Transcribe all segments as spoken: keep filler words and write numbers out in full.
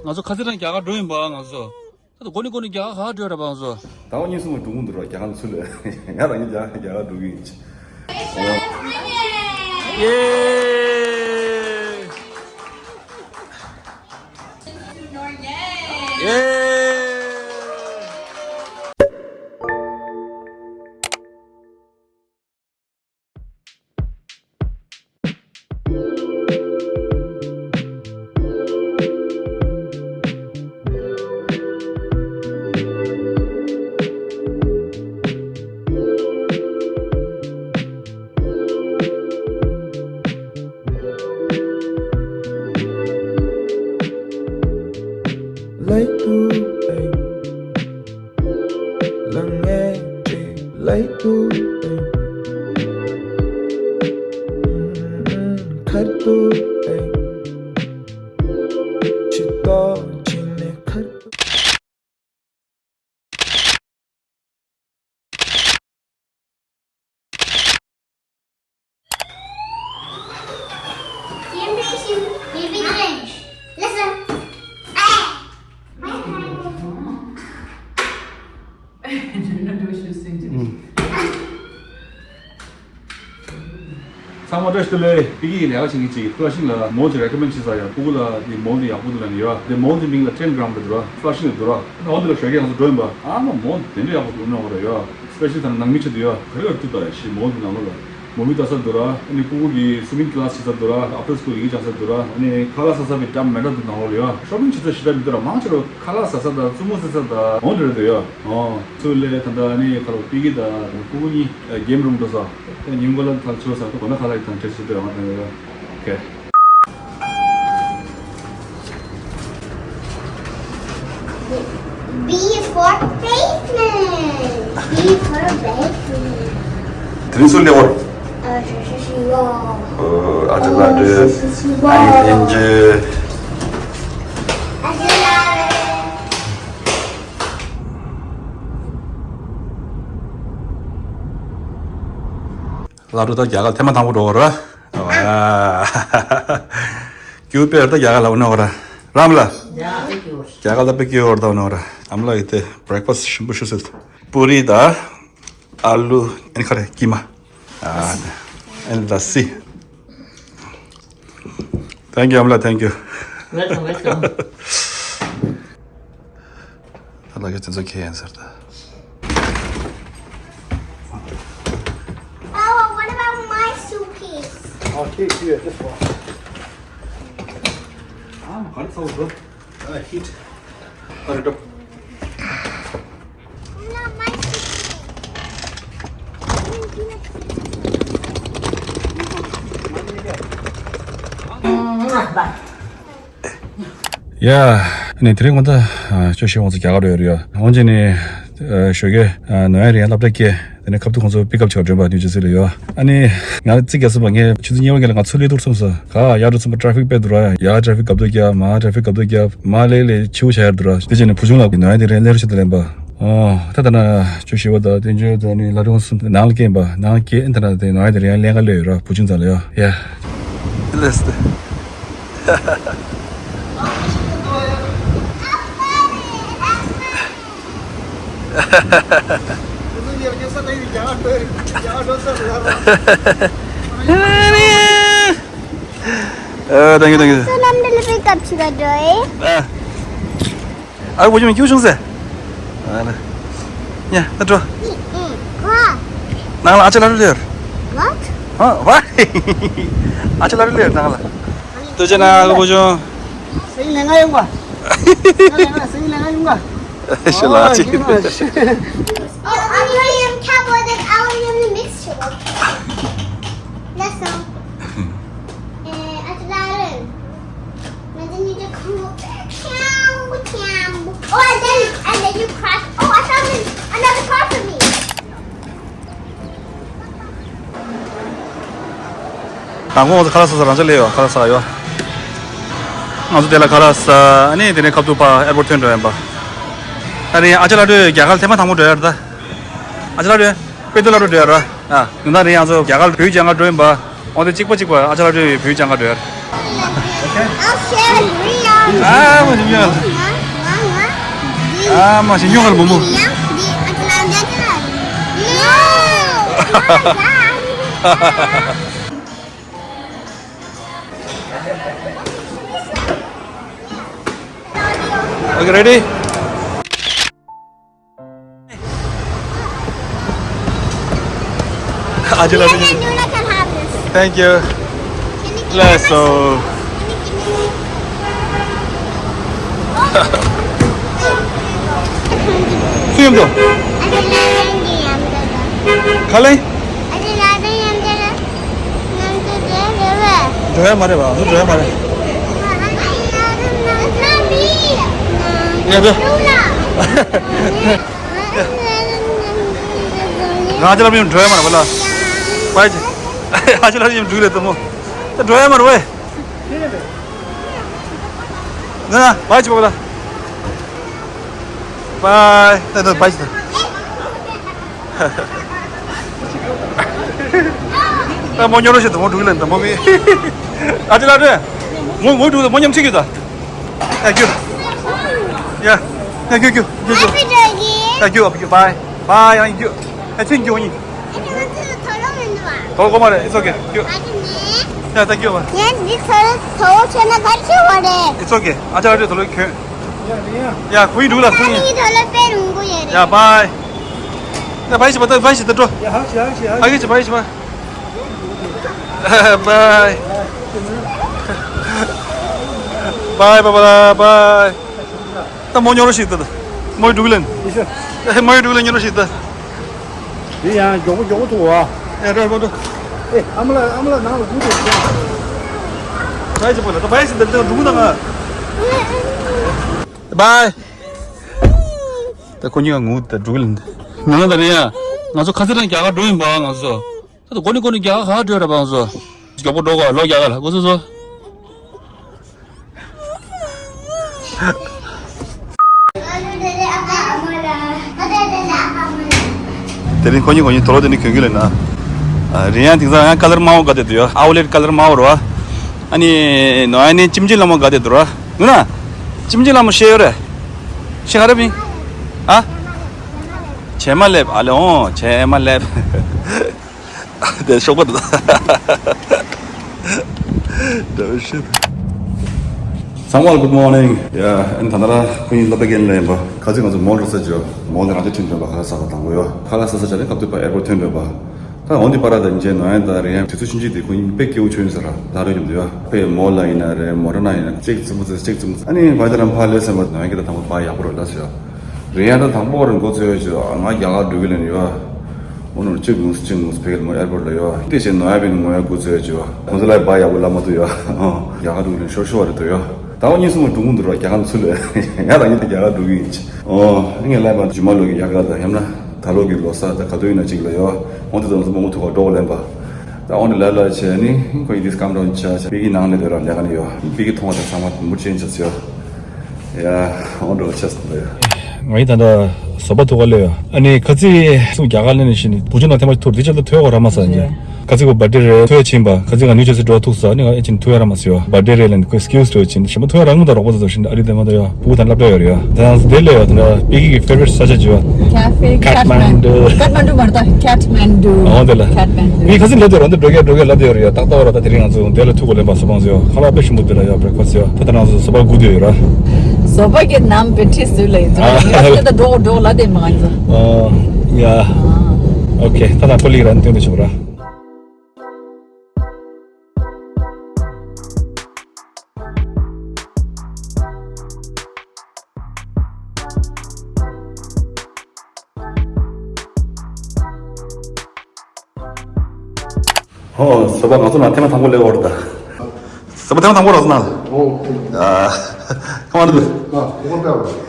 ང་ཚོ་ཁ་སང་རང་རྒྱ་གར་འགྲོ་ཡིན་པ་ང་ཚོ། ད་དུང་འགོ་ནས་འགོ་ནས་རྒྱ་གར་ག་པར་འགྲོ་ར་པ་ང་ཚོ། ཟླ་བ་གཉིས་གསུམ་ལ་འགྲོ་གི་འདུག་ར་རྒྱ་གར་ལ་ཚུར་ལ། ང་རང་ཉིད་རྒྱ་གར་རྒྱ་གར་འགྲོ་གི་ཡིན། ཡེ། ཡེ། Like to, eh. Lange, eh, like to, eh. Mm, mm, khar to, eh. Chito, chine, khar to. Listen. ཚང་མ་བཀྲ་ཤིས་བདེ་ལེགས། པི་ཀི་ཡིས་ལས་ཀ་བྱེད་མཁན་ཅིག་ཕུ་ལ་ཤིང་ལ་མོལ་ཅིག་རེ་ཀོ་མེན་ཊི་བྱེད་ས་ཡོད། ཕྲུ་གུ་ལ་དེ་མོལ་དེ་ཡག་པོ་འདུག་ལབ་ནས་ཡོད། དེ་མོལ་དེ་མིང་ལ་ཊེན་གྷི་རམ་རེད་འདུག་ར། ཕུ་ལ་ཤིང་རེད་འདུག་ར། ཨ་འོ་དེ་ལ་ཞོགས་ཀས་ང་ཚོ་འགྲོ་ཡིན་པ། ཨ་མ་མོལ་དེ་འདྲ་ཡག་པོ་འདུག་ནོ་ར་ཡོད། སི་པེ་ཤལ་ད་ནང་མི་ཆེ་འདུག་ཡོད། ག་རེ་ག་རེ་འདུག་ད་ཡ་ཤི་མོལ་དེ་ནང་ལོགས་ལ་མུ་བི་ལྟ་ས་འདུག་ར། ཨ་ནི་ཕྲུ་གུ་གི་སུ་མིང་ཀི་ལ་སི་བྱེད་ས་འདུག་ར། ཨབ་ཏར་སི་ཀུལ་ཡི་གེ་སྦྱང་ས་འདུག་ར། ཨ་ནི་ཁ་ལག་ཟ་ས་བའི་འགྲམ་མེད་འདྲ་འདུག་ནང་ལོགས་ལ་ཡོད། ཤོ་པིང་བྱེད་ས་ཞེ་དྲག་མི་འདུག་ར། མང་ཆེ་རུ་ཁ་ལག་ཟ་ས་དང་བཙུན་མོ་བསད་ས་དང་འོ་འདྲ་རེད་འདུག་ཡོད། ཨོ། ཚུར་ལས་ད་ལྟ་ནི་ཁ་ལོ་པི་ཀི་དང་ཕྲུ་གུ་གཉིས་གེམ་རུམ་འགྲོ་ས། ད་ཉིན་གུང་ལ་ཐག་ཆོད་ས་ད་གོ་ན་ཁ་ལག་དང་འབྲེལ་ཞིག་འདུག་ཡང་དང་ཡོད། ཨོ་ཁེ། B is for basement. B is for basement. དེ་རིང་སུ་སླེབས་པ། ཨ་ཞུ་ཞུ་ཞུ་ཡོ། ཨ་ཅག་ལགས་འདྲ། ཨ་ཡེ་ཐེན་ཅི། ཨ་ཅག་ལགས། ལ་རུ་ད་རྒྱ་གར་ཐེངས་མ་དང་པོ་འགྲོ་བ་ར། ཨ། སྐྱུར་དཔེ་ད་རྒྱ་གར་ལ་འོ་ན་བ་ར། རམ་ལ། རྒྱ་གར་ད་དཔེ་སྐྱུར་བ་ར་ད་འོ་ན་བ་ར། ཨམ་ལ་ཡི་དེ་བྷི་རེག་ཕ་སི་ཞིམ་པོ་ཞུ་སྲིད། པུ་རི་ད། ཨ་ལུ། ཨན་ཁ་རེ་ཀི་མ། ཨ། ཨན་ལ་སི། Thank you, ཨམ་ལ། Thank you. Welcome, welcome. ད་ལག་ཁྱེར་དེ་ཚོ་ཁྱེར་ཡིན་ཟེར་ད། Oh, what about my suitcase? Oh, here, here, this one. ཨ་མ་ག་རེ་ཚ་བོ་འདུག་ཨ་ཧིད། ཨ་རེ་འགྲོ། Not my suitcase. ཡ། ཨ་ནི་དེ་རིང་ང་ད་ཅོ་ཤི་ང་ཚོ་རྒྱ་གར་ཡོད་རེད་ཡ། འོན་ཀྱང་ནི་ཞོགས་ཀས་ནོ་ཡ་རི་ཡ་སློབ་གྲྭ་སྐྱེལ། དེ་ནས་ཁབ་ཏུ་ཁོང་ཚོ་པིག་ཨབ་བྱེད་པར་འགྲོ་ཡིན་པ་ནུས་ཅི་སི་ལ་ཡོད། ཨ་ནི་ང་རྩིས་རྒྱག་སོང་པ། ངས་ཆུ་ཚོད་གཉིས་པ་ངེད་ལ་ང་ཚུར་སླེབས་ཐུབ་སོང་ས། ག་ཡར་འགྲོ་ཚུན་པ་ཊ་ཕིག་དཔེ་འདུག་ར། ཡ་ཡ་ཊ་ཕིག་གབ་ཏུ་རྒྱབ། མ་ཊ་ཕིག་གབ་ཏུ་རྒྱབ། མ་ལེ་ལེ་ཆིའུ་བྱ་ཡར་འདུག་ར། དེ་བྱས་ནས་བུ་ཆུང་ལ་ནོ་ཡ་དེ་རིང་སླེབས་རོགས་བྱེད་དུ་ལེན་པ། ཨོ། ད་ད་ན་ཅོ་ཤི་བ་ད་དེ་འཇོ་ད་ནི་ལ་རོང་སུམ་ནང་ལ་སྐྱེན་པ་ནང་ལ་སྐྱེ་ཨེ་ད་ན་དེ་ནོ་ཡ་དེ་རིང་ལེན་ག་ལོས་ཡོད་ར། བུ་ཆུང་ཚ་ལ་ཡོད་ཡ། ལེས་ཏེ། ཨ། thank you, thank you. So, ལམ་འདི་ལ་པིག་ཨབ་བྱེད་པར་འགྲོ་ཡི། ཨ། ཨ་བུ་ཆུང་ཁྱུག་བྱུང་ཟེར། ཨ་ལ། ཡ་ད་འགྲོ། ཨ། ནང་ལ་ཨ་ཅག་ལ་རུ་ལེར། What? ཨ་ཝ། ཨ་ཅག་ལ་རུ་ལེར་ནང་ལ། ལྟོས་བྱས་ན་ཨ་བུ་ཆུང་། སེང་ལས་ང་ཡོང་ག་སེང་ལས་ང་སེང་ལས་ང་ཡོང་ག་ཤ་ལ་ཨ་ཅིག Oh, aluminum cardboard and aluminum mixture. That's all. Eh, I got it. And then you just come up there. Oh, and then, and then you crash. Oh, I found an- another car for me. དང་པོ་ང་ཚོ་ཁ་ལག་ཟ་ས་རང་ཅག་སླེབས་ཡོད། ཁ་ལག་ཟ་ཡོད། ང་ཚོ་དེ་ལ་ཁ་ལག་ཟ། ཨ་ནི་དེ་ནས་ཁབ་ཏུ་ཕར་ཨེར་པོར་ཊི་ཐོན་འགྲོ་ཡིན་པ། ཨ་ནི་ཨ་ཅག་ལ་སྒྲོལ་རྒྱ་གར་ཐེངས་མ་དང་པོ་འགྲོ་ཡ་རེད་ད། ཨ་ཅག་ལ་སྒྲོལ་དཔེ་སྟོན་ལ་འགྲོ་འགྲོ་ཡ་ར། ཨ་ཡོང་ད་རེད། ང་ཚོ་རྒྱ་གར་བོད་རྒྱ་གར་འགྲོ་ཡིན་པ། འོ་དེ་གཅིག་པ་གཅིག་པ་ཨ་ཅག་ལགས་བུའི་བུའི་ཅང་ག་འགྲོ་ཡར། ཨ་མ་ཞིག་ཉོ་ཨ་མ་ཞིག་ཉོ་ཨ་མ་ཞིག་ཉོ་ཧར་མོ་མོ། Okay, ready? Ajala. Thank you. Bless you. Suyum do. Kale? འགྲོ་ཡ་མ་རེད་པ། འགྲོ་ཡ་མ་རེད། ཡ་འགྲོ། ང་ཅི་ལབ་ཡིན་འགྲོ་ཡ་མ་རེད་པ་ལ། པའི་ཅི། ཨ་ཅི་ལབ་ཡིན་འགྲོ་གི་རེད་དོ་མོ། ད་འགྲོ་ཡ་མ་རེད་པས། ན་པའི་ཅི་པ་ལ། Bye. ད་ད་bye་ཞིག་ད། ད་མོ་ཉོ་རོགས་ཞིག་ད་མོ་འགྲོ་གི་ལན་ད་མོ་མི། ཨ་ཅེ་ལགས་རེད། མོ་མོ་འགྲོ་ད་མོ་མཉམ་ཁྲིད་ཀྱི་ད། Thank you. Yeah. Thank you, you, you, you. Thank you, you. Bye. Bye, thank you. ཨ་ཅེ་འགྱོ་ནི། དོ་གོ་མ་རེད། It's okay. ཡ། ད་སྐྱོ་བ། ངས་འདི་ཚོ་ཚོ་བོ་ཁྱོད་ན་གར་ཁྱོད་བ་རེད། It's okay. ཨ་ཅག་ཨ་ཅག་དོ་ལོ་ཁྱོད། ཡ། ཁོ་ཡིན་འདུག་ལ་ཁོ་ཡིན། ངའི་དོ་ལོ་དཔེ་རུང་པོ་ཡོད་རེད། ཡ། Bye. ཡ། Bye་ཞིག་པ་ད། Bye་ཞིག་ད་འགྲོ། ཡ། ཧ་ཞིག་ཧ་ཞིག་ཧ་ཞིག་ཨ་ཁེ་ཅི། Bye་ཞིག་པ། Bye. Bye, Barbara. Bye. ད་མོ་ཉོ་རོགས་ཞིག་ད། མོའི་འགྲོ་གི་ལན། ཨེ་མོའི་འགྲོ་གི་ལན་ཉོ་རོགས་ཞིག་ད། དེ་ཡང་མགྱོགས་པོ་མགྱོགས་པོ་ཐུག་བ། ཨེ་འགྲོ་འགྲོ་འགྲོ། ཨེ་ཨ་མ་ལགས་ཨ་མ་ལགས་ནང་ལ་སྒུག་འདུག་ཟེར། བའི་ཅི་པོ་ལ་ད་བའི་ཅི་འདི་འདི་འགྲོ་གི་ད་ང་། Bye། ད་ཁོ་གཉིས་ཀ་ངུ་ད་འགྲོ་གི་ལན་ད། ང་ལ་ད་རེད་ཡ། ང་ཚོ་ཁ་སང་རང་རྒྱ་གར་འགྲོ་ཡིན་པ་ང་ཚོ། ད་དུ་གོ་ནི་གོ་ནི་རྒྱ་གར་ག་འགྲོ་ར་བང་སོ། མགྱོགས་པོ་འགྲོ་ག་ལོ་རྒྱ་གར་ལ་གོ་སོ་སོ། དེ་རིང་ཁོ་གཉིས་ཁོ་གཉིས་དོ་ལོ་དེ་ནི་གྱོན་གྱི་ལེ་ན། རི་ཡན་དེང་སང་ཡང་ཀ་ལར་དམར་པོ་ག་དེ་འདུག་ཡ། ཨའུ་ལེ་ཊི་ཀ་ལར་དམར་པོ་རེད་བ། ཨ་ནི་ནོ་ཨ་ནི་ཅིམ་ཅིམ་ལ་མོ་ག་དེ་འདུག་ར། ནུ་ན། ཅིམ་ཅིམ་ལ་མོ་ཤེས་ཡོད་རེད། ཤེས་ག་རེ་མིན། ཨ། བྱེ་མ་ལེབ་ཨ་ལེ་འོང་བྱེ་མ་ལེབ། དེ་ཤོག་པ་དེ། ཚང་མ་good morning། ཡ། ཨན་ད་ན་ར་ཁོ་གཉིས་སློབ་དཔོན་རྒན་ལ་ཡིན་པ། ཁ་ཚིག་ང་ཚོ་མོལ་འགྲོ་ས་བརྗོད། མོལ་ནས་རང་ཆས་ཁྲིད་འདོད་པ་ཁ་ལག་ཟ་བ་དང་པོ་ཡོད། ཁ་ལག་ཟ་ས་ཆ་ནས་སྐབས་དུས་པ་ཨེར་པོར་ཐོན་འདོད་པ། ད་འོན་ཏེ་པ་ར་དང་རྗེས་ནོ་ཡན་དང་རེ་ཡན་དུས་ཚོད་ཆུང་ཆུང་དེ་ཁོ་གཉིས་དཔེ་སྐྱིད་པོ་བྱུང་ཡོད་ས་ར། ལ་རེ་ཡོང་དུས་ཡ། དཔེ་མོལ་ལ་ཡིན་ན་རེད། མོ་ཊ་ན་ཡིན་ན་ཅིག་ཙི་མོ་ཙི་ཅིག་ཙི་མོ་ཙི། ཨ་ནི་བ་ད་རམ་ཕ་ལེ་སེམས་པ་ནོ་ཡན་གི་ད་དང་པོ་པ་ཡག་པོ་རེད་ལ་ཟེར་ཡ། རེ་ཡན་ད་དང་པོ་རང་འགོ་ཚོས་ཡོད་ཅིག་ང་རྒྱ་གར་འགྲོ་གི་ལན་ཡོད། འོ་ནོར་གཅིག་ངུས་གཅིག་ངུས་ཕེ་གེ་མོ་ཨེར་པོར་ལ་ཡོད། དེ་བཞིན་ནོ་ཡ་བིན་ངོ་ཡ་འགོ་ཚོས་ཡོད་ཅིག་བ། ཁོང་ཚོ་ལ་བ་ཡག་པོ་ལ་མ་ཐུ་ཡོད། རྒྱ་གར་འགྲོ་གི་ལན་ཤོར་ཤོར་བ་རེད་དོ་ཡོད། ད་འོ་གཉིས་སུ་མོ་འགྲོ་གུང་དུ་ར་རྒྱ་གར་ཚུ་ལས་ཡ་ད་ཉིད་རྒྱ་གར་འགྲོ་གི་ཡིན་ཅིག་འོ་ངས་ལ་བ་ཇུ་མ་ལོ་གི་ཡ་ག་ད་ཡམ་ན་ད་ལོ་གི་ལོ་ས་ད་ག་དུ་ཡིན་ན་ཅིག་ལ་ཡོད། འོ་དེ་ཚོ་ཚོ་མོ་མོ་ཐུ་ག་འགྲོ་ག་ལན་པ། ད་འོ་ནི་ལ་ལ་བྱས་ནི་ཁོ་ཡི་དིས་ཀམ་ཌའུན་བྱས་བྱས་པི་གི་ནང་ལས་དེ་ར་ལས་ཀ་ནི་ཡོད། པི་གི་ཐོང་བ་དང་ཚང་མ་མུར་ཅན་བྱས་ཡོད། ཡ། འོ་འགྲོ་ཆས་འདི་ཡ། ང་ཡི་ད་ལྟ་བཟོ་པ་ཐུག་ག་ལས་ཡོད། ཨ་ནི་ཁ་ཚིག་སུ་རྒྱ་གར་ལས་ནི་ཤི་ནི་བུ་ཆུ་ནང་ཐེངས་མ་ཐུར་འདི་ཆ་ལ་ཐོས་ག་ར་མ་ས་ཡིན། ཁ་ཚིག་གོ་བར་ཌེ་རེད་ཐོས་ཕྱིན་པ། ཁ་ཚིག་ག་ནུས་ཆ་སི་འགྲོ་ཐུག་ས་ནི་ང་ཨེ་ཆིན་ཐོས་ར་མ་སི་ཡོད། བར་ཌེ་རེད་ལན་ཁོ་ཨེག་སི་ཀིའུ་སི་ཐོས་ཕྱིན་ཞི་མ་ཐོས་ར་ངུ་ད་རོགས་པ་ཚོ་ཤི་ནི་ཨ་རི་དེ་མ་ད་ཡོད། བུ་དང་སློབ་གྲྭ་ཡོད་རེད་ཡ། ད་དེ་ལས་ཡོད་ད་པི་གི་གི་ཕེ་ཝ་རེཊ་ས་ཆ་ཅི་ཡོད། ཁ་ཧྥེ་ཁ་ཐ་མན་ཌུ། ཁ་ཐ་མན་ཌུ་མ་རེད་ད་ཁ་ཐ་མན་ཌུ། ཨོ་དེ་ལ། ཁ་ཐ་མན་ཌུ། མི་ཁ་སིན་ལབ་དེ་རོ་འདི་འགྲོ་གེ་འགྲོ་གེ་ལབ་དེ་ཡོད་རེད་ཡ། ཏག་ཏག་ར་ད་དེ་རིང་ང་ཚོ་དེ་ལ་ཐུག་གོ་ལེན་པ་སོ་པང་ཟེར་ཡོད། ཁ་ལག་དཔེ་ཞིམ་པོ་དེ་ལ་ཡ་བྷི་རེག་ཕ་སི་ཡོད། ད་ད་ང་ཚོ་སོ་པ་སྒུག་དེ་ཡོད་ར། སོ་པ་གི་ནམ་བེ་ཁྲི་སུ་ལ་ཡིན་ཚོ་ཨ་ཡ་ད་འགྲོ་གོ་འགྲོ་གོ་ལབ་དེ་མ་ང་ཚོ། ཨོ་ཡ། ཨོ་ཁེ་ད་ད་ཀོ་ལི་ར་ནི་སྟོན་དེ་ཆོག་ར། ཧོ། སོ་པ་ང་ཚོ་ནང་ཐེངས་མ་དང་པོ་སླེབས་ཡོད་རེད་ད། སོ་པ་ཐེངས་མ་དང་པོ་རེད་ང་ཚོ་ནང་། ཨོ། ཨ། ཁ་མ་འདུག་ཨ། ཁོ་པ་པ།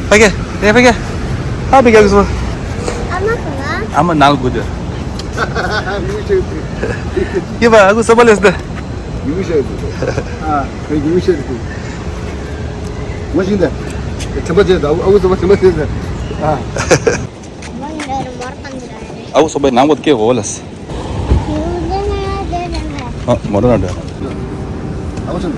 ཕ་གི། ཨེ་ཕ་གི། ཧ་ཕ་གི་ཨ་ཁུ་སོ། ཨ་མ་ག་ལ། ཨ་མ་ནང་ལ་སྒུག་སྡོད། ཡིན་པ་ཨ་ཁུ་སོ་པ་ལས་སྡོད། ཡུལ་ཤེས། ཨ། ཁོས་ཡུལ་ཤེས། ངོ་ཤེས་ད། ཁྲམ་པ་བྱས་ད། ཨ་ཁུ་སོ་པ་ཁྲམ་པ་བྱས་ད། ཨ། ཨ་ཁུ་སོ་པའི་ནང་པོ་སྐད་གོ་ལ། ཨ། མོ་ར་ན་འདྲ། ཨ་ཁུ་སོ།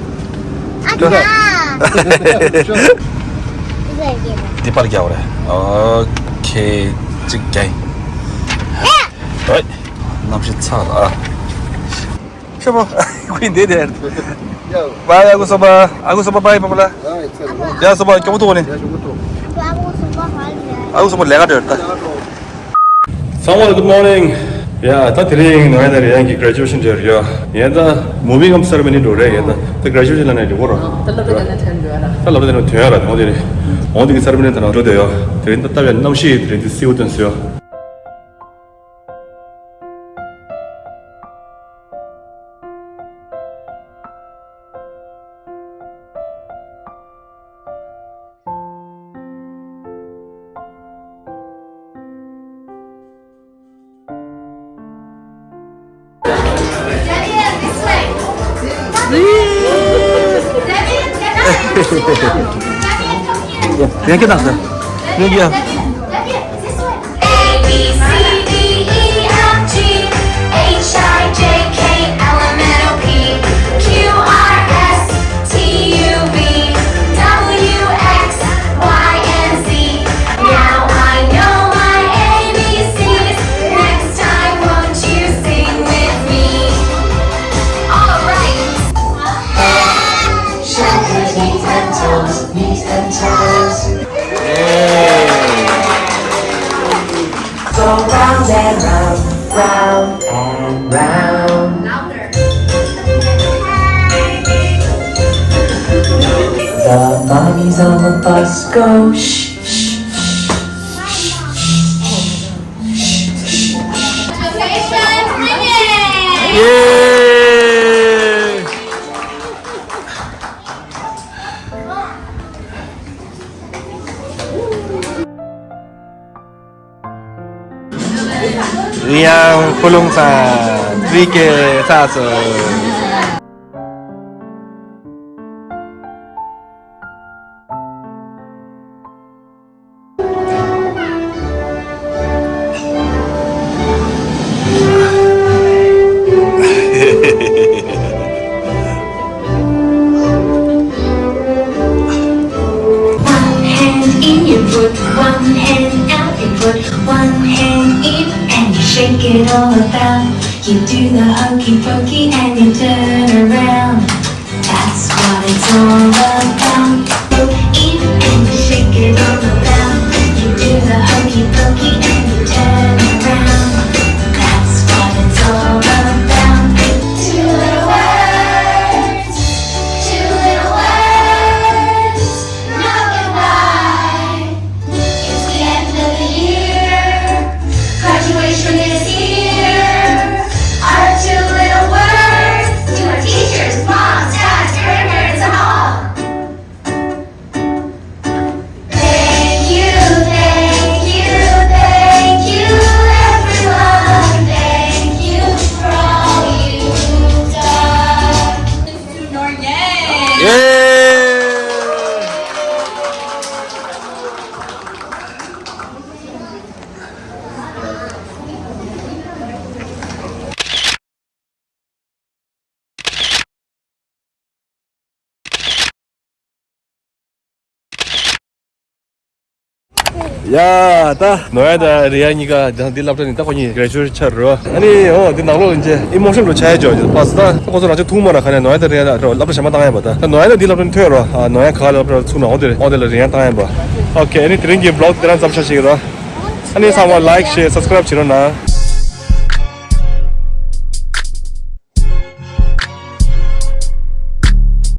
འདི་པར་རྒྱག་རེད། ཨོ་ཁེ། གཅིག་རྒྱག་ཡིན། ཨོ། གནམ་གཤིས་ཚ་ལ། ཨ། ཤོག་པོ། ཁོས་འདི་དེར། ཡ། བ་ཡ། ཨ་ཁུ་སོ་པ། ཨ་ཁུ་སོ་པ་པའི་པ་པ་ལ། ཡ། སོ་པ། ཡ། སོ་པ་སྐྱོ་མོ་ཐུག་ནི། ཡ། སྐྱོ་མོ་ཐུག་ཨ་ཁུ་སོ་པ་ལས་ཀ་འདྲ་ད། Someone, good morning. ཡ། ད་དེ་རིང་ནོ་ཡ་ད་རེ་ཡང་གི་graduation day རེད་ཡ། ཡ། ད་moving up ceremony འགྲོ་རེད། ཡ། ད་ད་graduation ལ་ནས་འགྲོ་ར། ད་སློབ་གྲྭ་དེ་ནས་ཐོན་འགྲོ་ཡ་ར། ད་སློབ་གྲྭ་དེ་ནས་ཐོན་ཡ་ར། དེ་འོང་དེ་རེད། འོང་དེ་གི་ceremony དེ་ནང་འགྲོ་དེ་ཡ། དེ་རིང་ད་ལྟ་བའི་གནམ་གཤིས་དེ་རིང་དེ་བསིལ་བོ་ཐོན་སོང་ཡ། Go round and round, round and round. Louder. The mommies on the bus go shh, shh, shh. Yay! ཡང་ཁོ་ལུང་ས་བི་ཀེ་ས་སོ། One hand in, you put one hand out, you put one hand in, and you shake it all about. You do the hokey pokey and you turn around. That's what it's all about. Eat and shake it all about. You do the hokey pokey and you turn around. That's what it's all about. Two little words, two little words, not goodbye. It's the end of the year. Graduation is here. Our two little words to our teachers, moms, dads, grandparents, and all. Thank you, thank you, thank you, everyone. Thank you for all you've done. Yay! ཡ། ད་ནོ་ཡ་དང་རི་ཡ་གཉིས་ཀ་ད་འདི་སློབ་གྲྭ་ནས་ད་ཁོ་གཉིས་graduate ཆགས་རོ། ཨ་ནི་འོ་འདི་ནང་ལོགས་ལ་འཇལ་emotion འགྲོ་ཆ་ཡ་འཇོག་འཇོག་པ་སི་ད་ཁོ་ཚོ་རང་ཆ་ཐུག་མ་ར། ཁ་ནས་ནོ་ཡ་དང་རི་ཡ་ལ་སློབ་གྲྭ་གཞན་མ་བཏང་ཡ་པ། ད་ད་ནོ་ཡ་དང་འདི་སློབ་གྲྭ་ནས་ཐོན་རོ། ཨ་ནོ་ཡ་ག་ལ་སློབ་གྲྭ་ཚུགས་ན་འོ་དེ་རེད། འོ་དེ་ལ་རི་ཡ་བཏང་ཡ་པ། ཨོ་ཁེ། ཨ་ནི་དེ་རིང་གི་vlog དེ་རང་ཙམ་ཆ་ཞིག་རོ། ཨ་ནི་ཚང་མ་like share subscribe བྱེད་རོགས་གནང་།